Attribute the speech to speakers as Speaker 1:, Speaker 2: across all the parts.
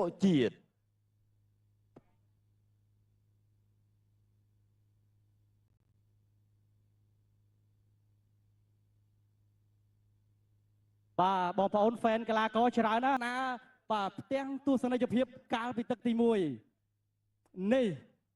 Speaker 1: សុជាតិ
Speaker 2: បាទបងប្អូនហ្វេនកីឡាករច្រើនណាស់ណាបាទផ្ទាំងទស្សនីយភាពកាលពីទឹកទី1នេះ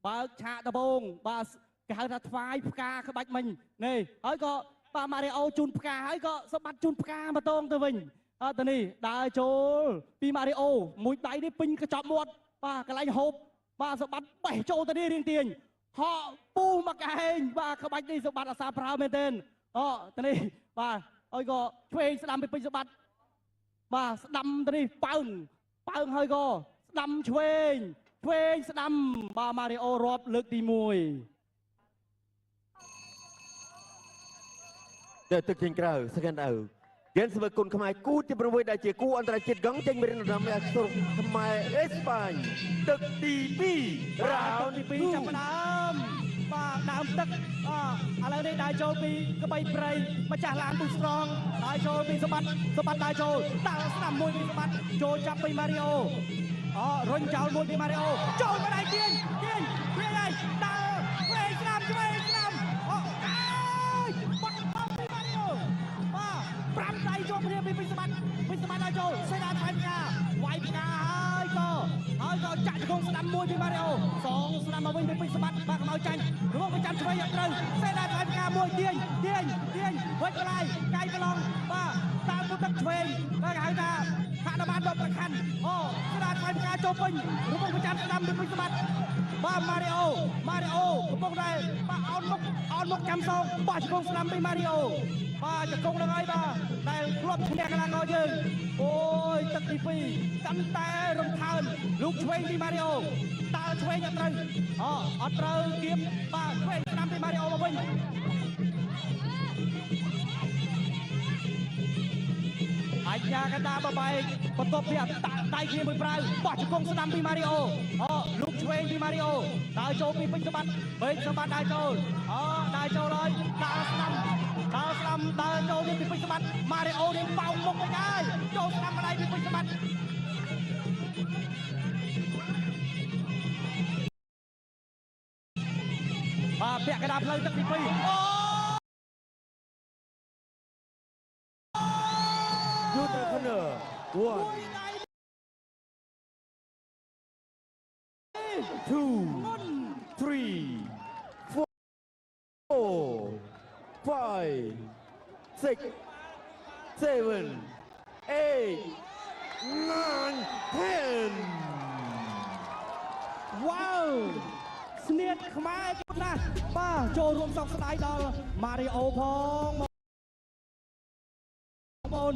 Speaker 2: បើកឆាកដំបងបាទគេហៅថាថ្វាយផ្កាក្បាច់មិញនេះហើយក៏បាទម៉ារីអូជូនផ្កាហើយក៏សម្បត្តិជូនផ្កាមកតងទៅវិញអត់ទៅនេះដើរចូលពីម៉ារីអូមួយដៃនេះពេញកញ្ចប់មាត់បាទកន្លែងហូបបាទសម្បត្តិបេះចូលទៅនេះរៀងទាញហក់ពុះមកឯងបាទក្បាច់នេះសម្បត្តិអាសាប្រើមែនទែនអូទៅនេះបាទហើយក៏ឆ្វេងស្ដាំពីពេញសម្បត្តិបាទស្ដាំទៅនេះប៉ើងប៉ើងហើយក៏ស្ដាំឆ្វេងឆ្វេងស្ដាំបាទម៉ារីអូរាប់លើកទី1
Speaker 1: ទៅទឹកចេញក្រៅ second out ហ្គេនស្មើគុណខ្មែរគូទី6ដែលជាគូអន្តរជាតិកង់ចេញមេរៀនរំអស្រុកខ្មែរអេស្ប៉ាញទឹកទី2រ៉ាវ
Speaker 2: ទី2ចាប់ផ្ដើមបាទដើមទឹកឥឡូវនេះដើរចូលពីក្បីព្រៃម្ចាស់ឡានប៊ូស្រងដើរចូលពីសម្បត្តិសម្បត្តិដើរចូលដើរស្ដាំមួយពីសម្បត្តិចូលចាប់ពីម៉ារីអូអរុញចោលមួយពីម៉ារីអូចូលមកដៃទាញទាញទាញហើយដើរឆ្វេងស្ដាំឆ្វេងស្ដាំអូអើយបាត់បពីម៉ារីអូបាទ5ដៃជាប់គ្នាពីសម្បត្តិពីសម្បត្តិដើរចូលសេដាថ្វាយផ្កាវាយផ្កាហើយក៏ចាក់ជង្គង់ស្ដាំមួយពីម៉ារីអូសងស្ដាំមកវិញពីសម្បត្តិបាទកុំឲ្យចាញ់រងប្រចាំឆ្វេងអត់ត្រូវសេដាថ្វាយផ្កាមួយទាញទាញទាញហុចកន្លែងកាយប្រឡងបាទតាមពុទឹកឆ្វេងបាទគេហៅថាហនុមានដកប្រខណ្ឌអូសេដាថ្វាយផ្កាចូលពេញរងប្រចាំស្ដាំពីសម្បត្តិបាទម៉ារីអូម៉ារីអូកំពុងតែបាទអោនមុខអោនមុខចាំសងបោះជង្គង់ស្ដាំពីម៉ារីអូបាទជង្គង់នឹងហើយបាទដែលធ្លាប់ឈ្នះកីឡាករយើងអូយទឹកទី2កាន់តែរំថើនលោកឆ្វេងពីម៉ារីអូតើឆ្វេងអត់ត្រូវអអត់ត្រូវគៀបបាទឆ្វេងស្ដាំពីម៉ារីអូមកវិញអញ្ញាកណ្ដាលបបែកបន្ទាប់ពីតាក់ដៃគ្នាមួយប្រាវបោះជង្គង់ស្ដាំពីម៉ារីអូអលោកឆ្វេងពីម៉ារីអូដើរចូលពីពេញសម្បត្តិពេញសម្បត្តិដើរចូលអដើរចូលហើយដើរស្ដាំដើរស្ដាំដើរចូលនេះពីពេញសម្បត្តិម៉ារីអូនេះបោងមុខវិញហើយចូលស្ដាំម្ដាយពីពេញសម្បត្តិបាទពាក់កណ្ដាលផ្លូវទឹកទី2អូ
Speaker 1: You the corner 1 2 3 4 5 6 7 8 9 10
Speaker 2: វ៉ាវស្នៀតខ្មែរណាស់បាទចូលរួមសោកស្ដាយដល់ម៉ារីអូផងបងប្អូន